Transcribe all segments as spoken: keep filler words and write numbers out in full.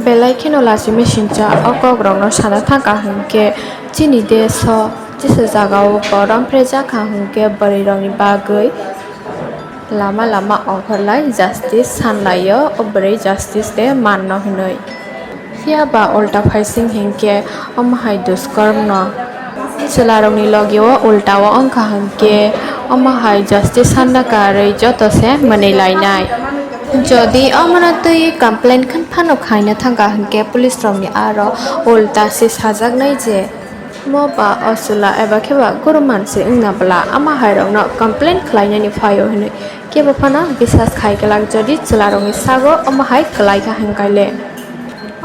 Belai kheno lachimesincha o kokrokno sana thangkha hinkhe chini desh o jesa jagao korom phrejak kha hinkhe bwrwirokni bagwi lama lama ongkhorlai justice sanlaio, o bwrwi justice de manno hinwi. Phiya ba ulta phaising hinkhe omo hai duskormno chwlarokni logio ulta o wngkha hinkhe omo hai justice sanna karwi joto se mwnwi lainai. Jodi omono twi complain khan phano khaina thangkha hinkhe police rokni aro ulta se sajaknai je mo ba o chwla eba khe ba guru mansi wngna bwla ama hai rokno complain khlainani phaio hinwi kebo phano bisas khai glak jodi chwlarokni sago omo hai kwlai kha hinkaile.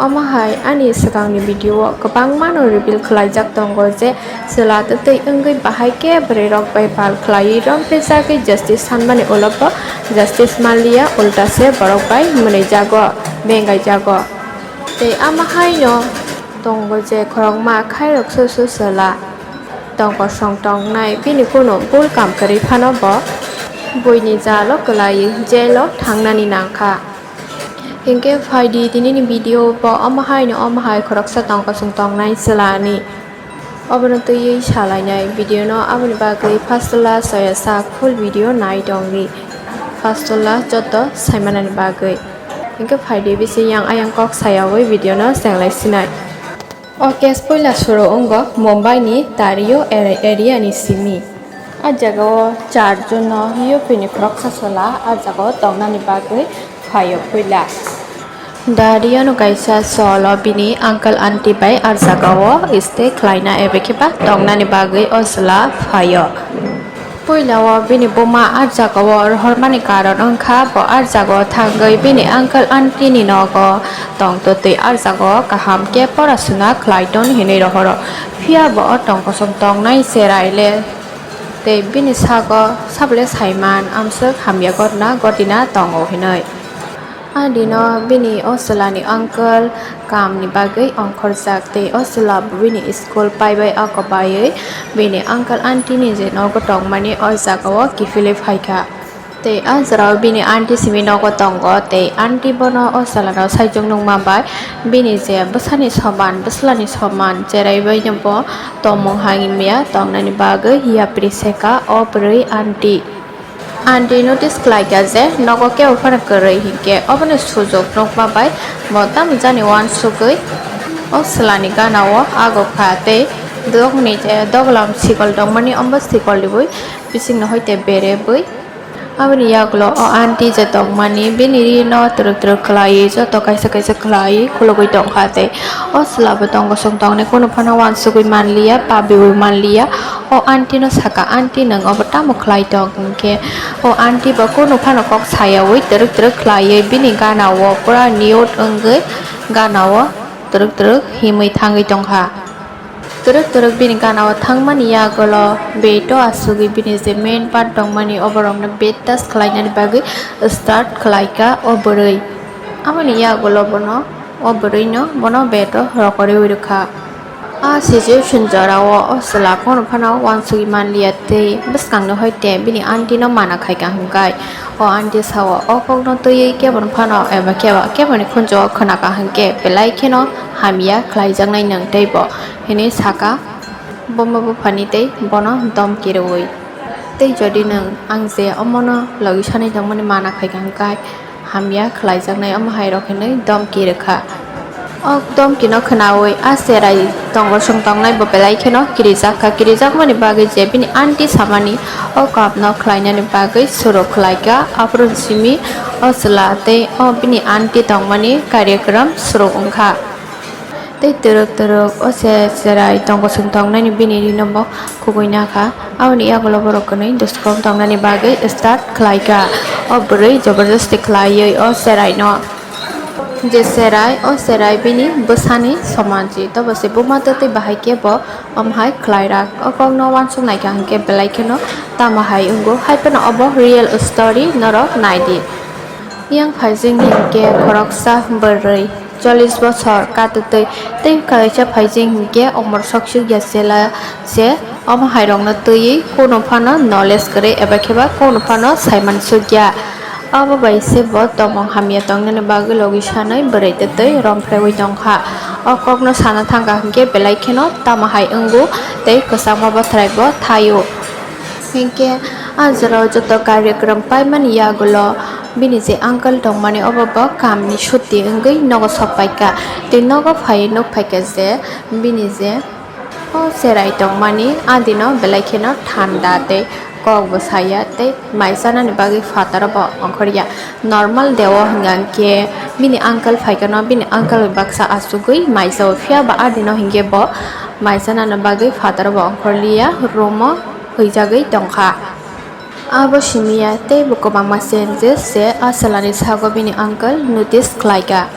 Omo hai ani swkangni video o kwbangmano reveal khlaijak tongo je chwla twtwi wngwi bahai khe bwrwirok bai pal khlaiwi romprijagwi justice sanmani ulo bo justice manliya, ulta se borok bai mwnwijago, bengaijago. Tei ama haino tongo je khorokma khairok su su chwla tong kosong tongnai, bini kunu bul kam kwrwi phano bo buini jalo kwlaiwi jail o thangnani nangkha. Hinkhe phaidi tinini video bo omo haino omo hai khoroksa tong kosong tongnai chwlani. Obono twiwi salainai video no, aboni bagwi first to last soya sak full video nai tongdi. First to last joto saimanani bagwi. Hinkhe phaidi bisi yang ayang kok sayawi video no chenglai sinai. O case puila suru wngo Mumbai ni Dario area ni simi. A jaga o char jon no U P ni khoroksa chwla a jaga o tongnani bagwi phaio puila. Dario no kaisa solo bini uncle aunty bai a jaga o stay khlaina eba khe ba tongnani bagwi o chwla phaio. Puila o bini buma a jaga o rohormani karon wngkha bo a jaga o thangwi bini uncle aunty ni nogo tongtwtwi a jaga o kaham khe porasuna khlai ton hinwi rohoro. Phiya bo o tong kosong tongnai cherai le tei bini sago sabole saiman amswk hamya gotna gotina tongo hinwi. A dino bini o chwlani uncle kamni bagwi ongkhorjak tei o chwla bini school paibai ako baiwi bini uncle aunty ni je nogo tongmani o jaga o kiphilwi phaikha. Tei a jorao bini aunty simi nogo tongo tei aunty bono o chwlano saichung nukma bai bini je bwsani soman bwslani soman cheraibaino bo tongmung hamya tongnani bagwi yapri seka o bwrwi aunty. Aunty notice khlaikha je nogo kebo phano kwrwi hinkhe oboni sujok nukma bai bo tamo jani uansugwi o chwlani gana o agukha tei dogni je doglam sikol tongmani ombo sikol ribwi bisingni hoite berebwi. Aboni yagulo o aunty je tongmani bini rino twrwk twrwk khlaiwi joto kaisa kaisa khlaiwi khulugwi tongkha tei o chwla bo tong kosong tongnai kunu phano uansugwi manliya pabiwi manliya. O aunty no saka, "Aunty, nwng obo tamo khlai tong?" Hinkhe o aunty bo kunu phano kok sayawi twrwk twrwk khlaiwi bini gana o pura nude wngwi gana o twrwk twrwk himwi thangwi tongkha. Twrwk twrwk bini gana o thangmani yagulo bed o asugwi bini je main part tongmani oborokno bed touch khlainani bagwi start khlaikha o bwrwi. Aboni yagulo bono o bwrwino bono bed o rokorwi rwkha. A situation jorao o chwla kono phano uansugwi manliya tei bwskangni hoite bini aunty no mana khaikha hinkhai o aunty sao o kokno twiwi keboni phano eba keba keboni khunjugo khwnakha hinkhe belai kheno hamya khlaijaknai nwng teibo hinwi saka buma buphani tei bono domki rwui. Tei jodi nwng ang je omono logi sanai tongmani mana khaikha hinkhai hamya khlaijaknai omo hai rok hinwi domki rwkha. O domki no khwnawi a cherai tongosong tongnai bo belai kheno kirijak kha, kirijakmani bagwi je bini aunty samani o kap no khlainani bagwi suru khlaikha, aphuru simi o chwla tei o bini aunty tongmani karyakram suru wngkha. Tei twrwk twrwk o se cherai tongosong tongnani bini rino bo khugui nakha. Aboni yagulo borok kwnwi duskom tongnani bagwi start khlaikha. O bwrwi joborjosti khlaiwi o cheraino je cherai, o cherai bini bwsani somansi. Tobo se buma twtwi bahai khe bo omo hai khlairak. O kokno uansuk naikha hinkhe belai kheno tamo hai wngo. Hai phano obo real story, norok naidi. Yang phaijing hinkhe khoroksa bwrwi chollish bosor katwtwi tei kaisa phaijing hinkhe umor soksuk ya chela se omo hairokno twiwi kunu phano knowledge kwrwi eba khe ba kunu phano saimansukya. Abo bai se bo tongmung hamya tongnani bagwi logi sanwi bwrwi twtwi romphreui tongkha. O kokno sana thangkha hinkhe belai kheno tamo hai wngo tei kwchangma bothrai bo thaio. Hinkhe ah jorao joto karyakrwm paimani yagulo bini je uncle tongmani obo bo kamni suti wngwi nogo sokpaikha. Tei nogo phaiwi nukphaikha je bini je o cherai tongmani adino belai kheno thanda tei kok bo saya tei mai chanani bagwi phataro bo ongkhorya. Normal deo hwnga hinkhe bini uncle phaikano bini uncle bai baksa achugwi mai chao, phiya ba adino hinkhe bo mai chanani bagwi phataro bo ongkhorliya, room o huijagwi tongkha. Abo simiya teibo kwbangma changes se a chwlani sago bini uncle notice khlaikha.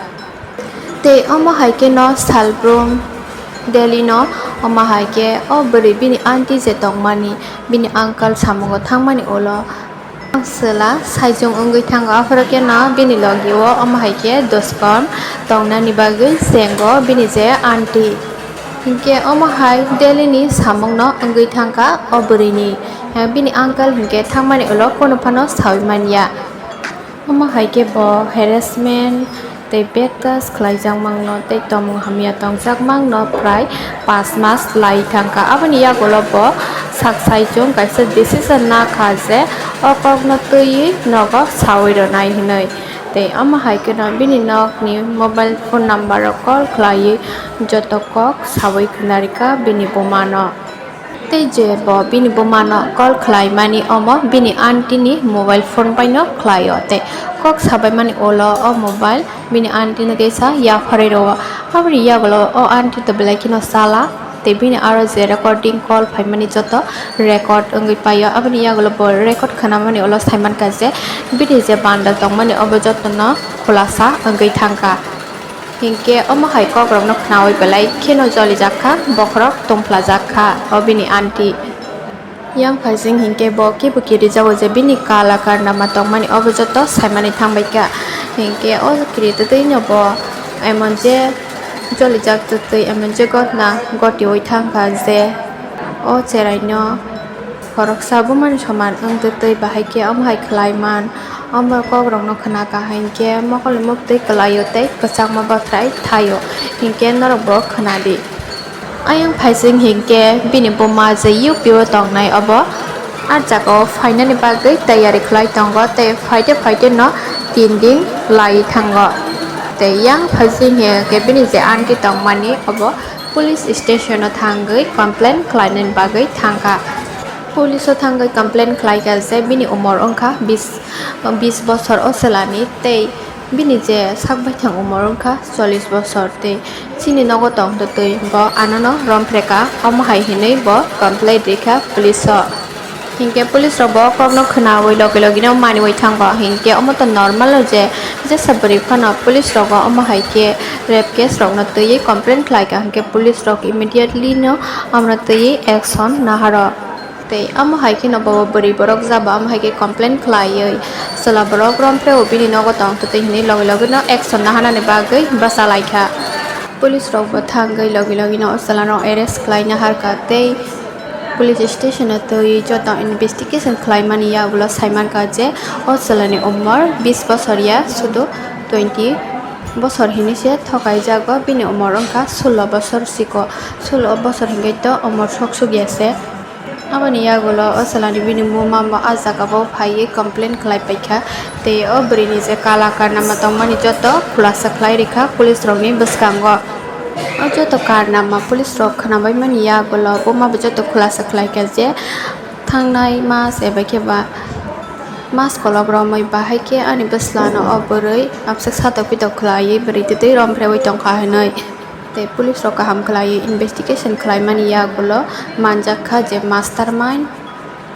Tei omo hai khe no salbrum Delhi no omo hai khe o bwrwi bini aunty je tongmani bini uncle samungo thangmani ulo chwla saichung wngwi thango, aphuru khe no bini logi o omo hai khe doskon tongnani bagwi chengo bini je aunty. Hinkhe omo hai Delhi ni samung no wngwi thangkha o bwrwi ni, bini uncle hinkhe thangmani ulo kunu phano saui manya. Omo hai khe bo harassment tei bag touch khlaijak mangno tei tongmung hamya tongjak mangno prai paanch mas lai thangkha. Aboni yagulo bo sak saichung kaisa decision nakha je o kokno twiwi nogo saui rwnai hinwi. Tei omo hai kheno bini nokni mobile phone number o call khlaiwi joto kok saui khwnarikha bini bumano. Tei je bo bini bumano call khlaimani omo bini aunty ni mobile phone bai no khlaio tei kok sabaimani ulo o mobile bini aunty no kisa yapharwi rwo. Aboni yagulo o aunty to belai kheno chala tei bini aro je recording call phaimani joto record wngwi paio. Aboni yagulo bo record khwnamani ulo saimankha je bini je banda tongmani obo jotono khulasa wngwi thangkha. Hinkhe omo hai kokrokno khnaui belai kheno jolijak kha, bokhorok tongphlajak kha o bini aunty. Yang phaising hinkhe bo kibu kirijago je bini kala karnama tongmani obo joto saimani thangbaikha. Hinkhe o kiritwtwino bo emon je jolijak twtwi emon je gotna gotiui thangkha je o cheraino khoroksa bumani soman wngtwtwi bahai khe omo hai khlaiman. Omo kokrokno khna kha hinkhe mokol ni muktwi kwlaio tei kwchangma bothrai thaio hinkhe norok bo khna di. Ayang phaising hinkhe bini buma je U P o tongnai obo ah jagao phainani bagwi tayari khlai tongo tei phaite phaite no tin din lai thango. Tei yang phaising hinkhe bini je aunty tongmani obo police station o thangwi complain khlainani bagwi thangkha. Police o thangwi complain khlaikha je bini umor wngkha bis, bis bosor o chwlani tei bini je sak baithang umor wngkha chollish bosor tei chini nogo tongtwtwi bo anono romphrekha, omo hai hinwi bo complain rikha police o. Hinkhe police rok bo kokno khnaui logi logi no maniui thango, hinkhe omo to normal o je jesa bwrwi phano police rogo omo hai khe rape case rokno twiwi complain khlaikha, hinkhe police rok immediately no omono twiwi action naharo. Tei omo hai kheno bo bwrwi borok jaba omo hai khe complain khlaiwi chwla borok romphre o bini nogo tong twtwi hinwi logi logi no action naharnani bagwi bachalaikha. Police rok bo thangwi logi logi no o chwla no arrest khlaina harkha tei police station o twiwi joto investigation khlaimani yagulo saimankha je o chwla ni umor bis bosor ya, sudu twenty bosor hinwi se thokaijago, bini umor wngkha sullo bosor siko, sullo bosor hinwi to umor sok suk ya se. Aboni yagulo o chwlani bini buma bo ah jagao phaiwi complain khlai paikha tei o bwrwini je kala karnama tongmani joto khulasa khlai rikha police rokni bwskango. O joto karnama police rok khnabaimani yagulo buma bo joto khulasa khlaikha je thangnai mas eba khe ba mas kolok romwi bahai khe ani bwslano o bwrwi abswk satok pitok khlaiwi bwrwi twtwi romphreui tongkha hinwi. Tei police rok kaham khlaiwi investigation khlaimani yagulo manjak kha je mastermind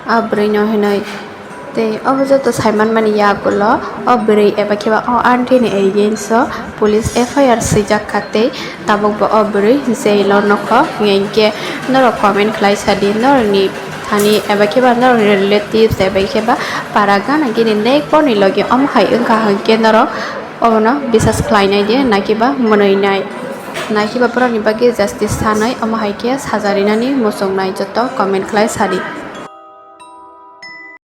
a bwrwino hinwi. Tei obo joto saimanmani yagulo o bwrwi eba khe ba o aunty ni against o police F I R swijak kha tei tabuk bo o bwrwi jail o nokho. Hinkhe norok comment khlai sadi, norokni thani eba khe ba norokni relatives eba khe ba para gana gini nek borni logi omo hai wngkha hinkhe norok obono bisas khlainai de, naki ba mwnwi nai, naki ba borokni bagwi justice sanai, omo hai khe saja rinani muchungnai joto comment khlai sadi.